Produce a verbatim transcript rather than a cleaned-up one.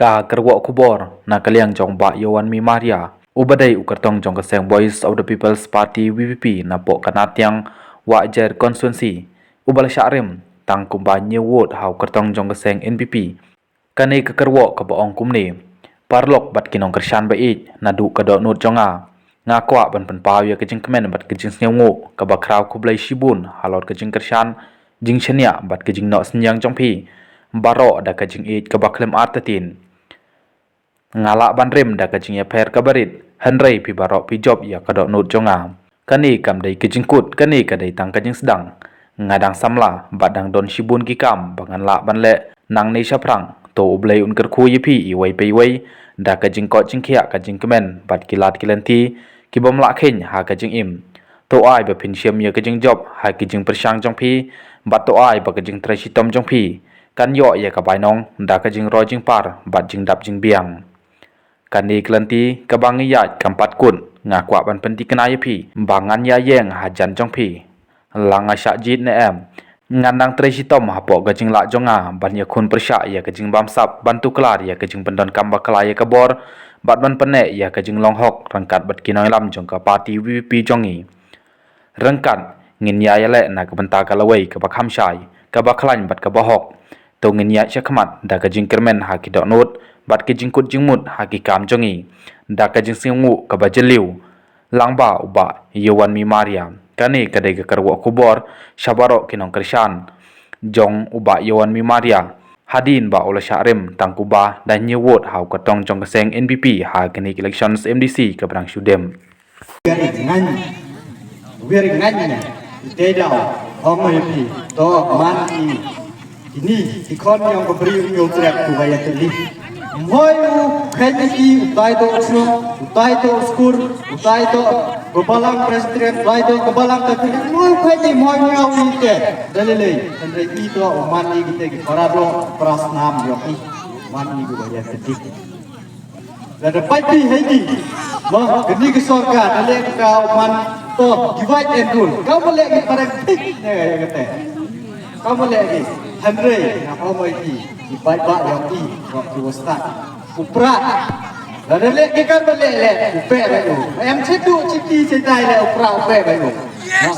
Ka kyrwoh khubor na ka liang jong Bah Yowan Mimaria, uba dei u kyrtong jong ka seng Voice of the People's Party, V P P, na poh ka Natiang Wahjer Constituency, uba la shah rim tang kumba hynñiew vote ha u kyrtong jong ka seng N P P. Kane ka kyrwoh kaba ong kumne: Paralok bad ki nongkyrshan ba ïeit, naduh ka dohnud jong nga, nga kwah ban pynpaw ïa ka jingkmen bad ka jingsngewnguh kaba khraw khublei shibun halor ka jingkyrshan, jingshaniah bad ka jingnoh synñiang jong phi baroh da ka jingïeit kaba khlem artatien. Nga lah ban rim da ka jingïapher kaba rit, hynrei phi baroh phi jop ïa ka dohnud jong nga. Kane kam dei ka jingkut, kane ka dei tang ka jingsdang. Nga dang samla bad dang don shibun ki kam ba ngan lah ban leh nangne shaphrang. To U Blei un kyrkhu ïa phi iwei pa iwei da ka jingkoit jingkhiah, ka jingkmen bad ki lad ki lynti ki bym lah kheiñ ha ka jingim. To ai ba phin shim ïa ka jingjop ha ki jingpyrshang jong phi, bad to ai ba ka jingtrei shitom jong phi kan ïoh ïa ka bainong da ka jingroi jingpar bad jingdap jingbiang. Kane ka lynti kaba ngi ïaid kam pat kut, nga kwah ban pynthikna ïa phi ba ngan ïa ïeng hajan jong phi. La nga shah jied ne em, ngan nang trei shitom hapoh ka jinglah jong nga ban ïakhun pyrshah ïa ka jingbamsap, ban tuklar ïa ka jingpyndonkam bakla ïa ka bor, bad ban pynneh ïa ka jinglong hok ryngkat bad ki nongïalam jong ka party V P P jong ngi. Ryngkat ngin ïa ïaleh na ka bynta ka lawei kaba kham shai, kaba khlaiñ bad kaba hok. To ngin ïaid shakhmat da ka jingkyrmen ha ki dohnud bad ki jingkut jingmut ha ki kam jong ngi da ka jingsngewnguh kaba jylliew. Lang bad u Bah Yowan Mimaria. Kane ka dei ka kyrwoh khubor sha baroh ki nongkyrshan jong u Bah Yowan Mimaria, hadien ba u la shah rim tang kumba da hynñiew vote ha u kyrtong jong ka seng N P P ha kane ka election M D C kaba dang shu dem. Wer i ngain, wer i ngain ne, i te daw, ong ïa phi, to man i, ini, i khon ïong ka bri u ñiew trep tu ba ïa te li. Moi u khen i, u tai to u snu, u tai to u skur, u tai to ka balang president, tai to ka balang ka tini, moi u khen i, moi u ñiew i te, da lei lei, hynrei i to, u man i ki te ki para do, para snam ïong i, man i tu ba ïa te li. Lada pait phi ha ini, mo, kane ka sorkar, da leh ka u man, to, divide and rule. Kam leh ki pareng thik ne ka kata. Kam leh ki, hynrei, nga ong ïa phi, ki paidbah ïong i, ïong ki wa stad. U prah. Lada leh ki kam leh leh, u peh ba u. Em chetu chiti chetai leh u prah u peh ba u. Mo,